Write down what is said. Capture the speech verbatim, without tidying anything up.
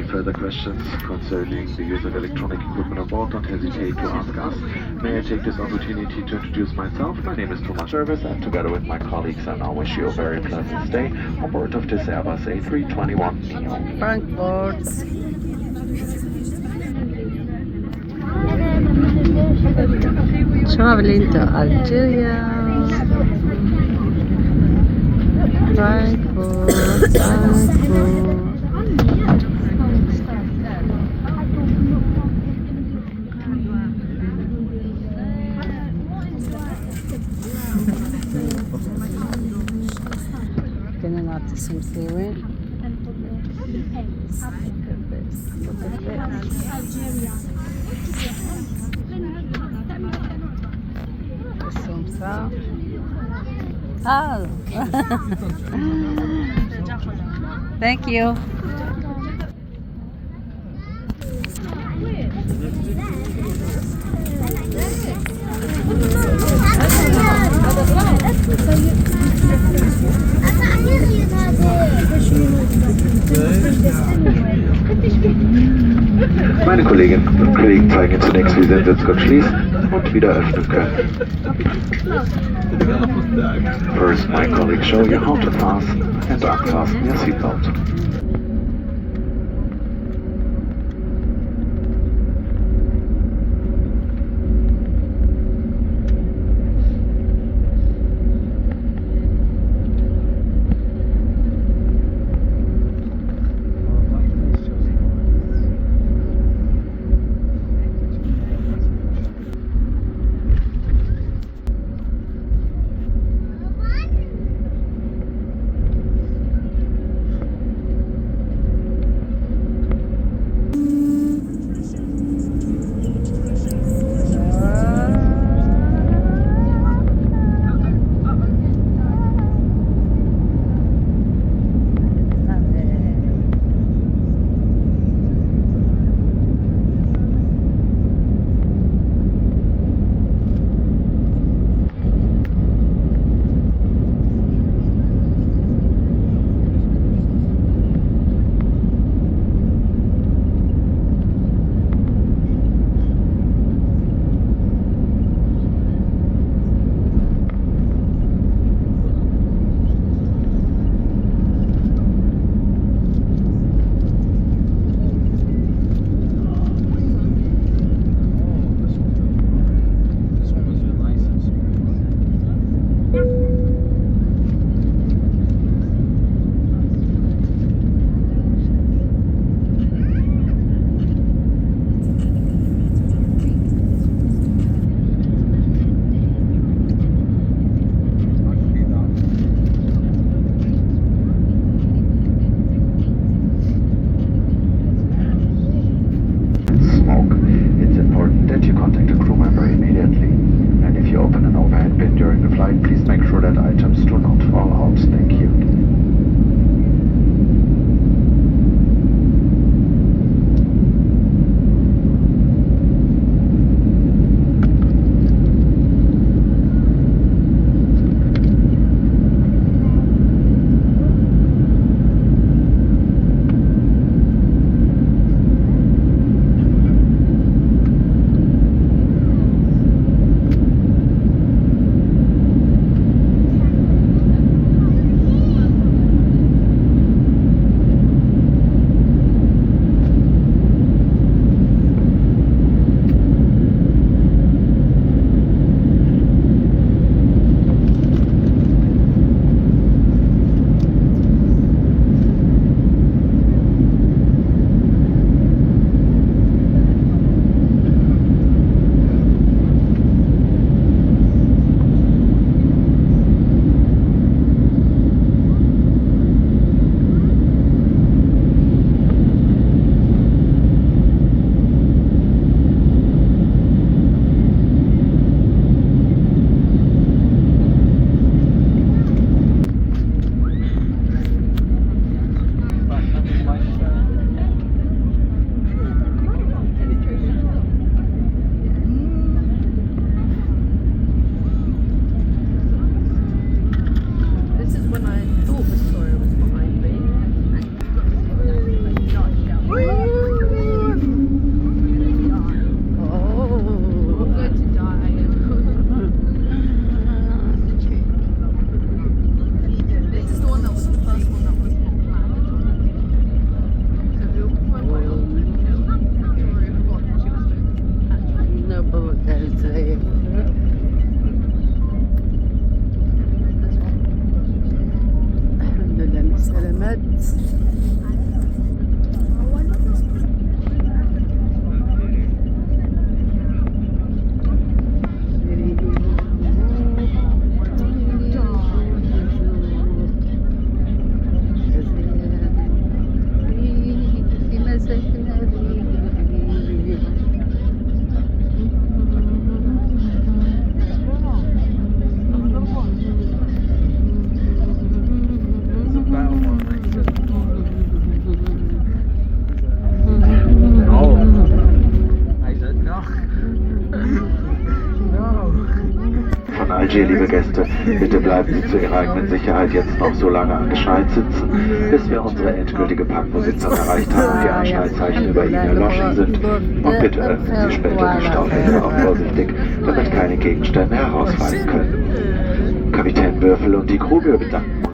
Further questions concerning the use of electronic equipment on board, don't hesitate to ask us. May I take this opportunity to introduce myself? My name is Thomas Jervis, and together with my colleagues, I now wish you a very pleasant stay on board of this Airbus A three twenty-one neo. Frankfurt. Traveling to Algeria. Frankfurt, Frankfurt. Kena natin sa Look at this. Look at this. This one's out. Oh. Thank you. Meine Kolleginnen und Kollegen zeigen Ihnen zunächst, wie Sie den Sitzgurt schließen und wieder öffnen können. First, my colleagues show you how to fasten and unfasten your seatbelt. No. I said no. No. Von Algier, liebe Gäste, bitte bleiben Sie zu Ihrer eigenen Sicherheit jetzt noch so lange angeschnallt sitzen, bis wir unsere endgültige Parkposition erreicht haben und die Anschnallzeichen über Ihnen erloschen sind. Und bitte öffnen Sie später die Staufenster auch vorsichtig, damit keine Gegenstände herausfallen können. Kapitän Würfel und die Crew, wir bedanken uns.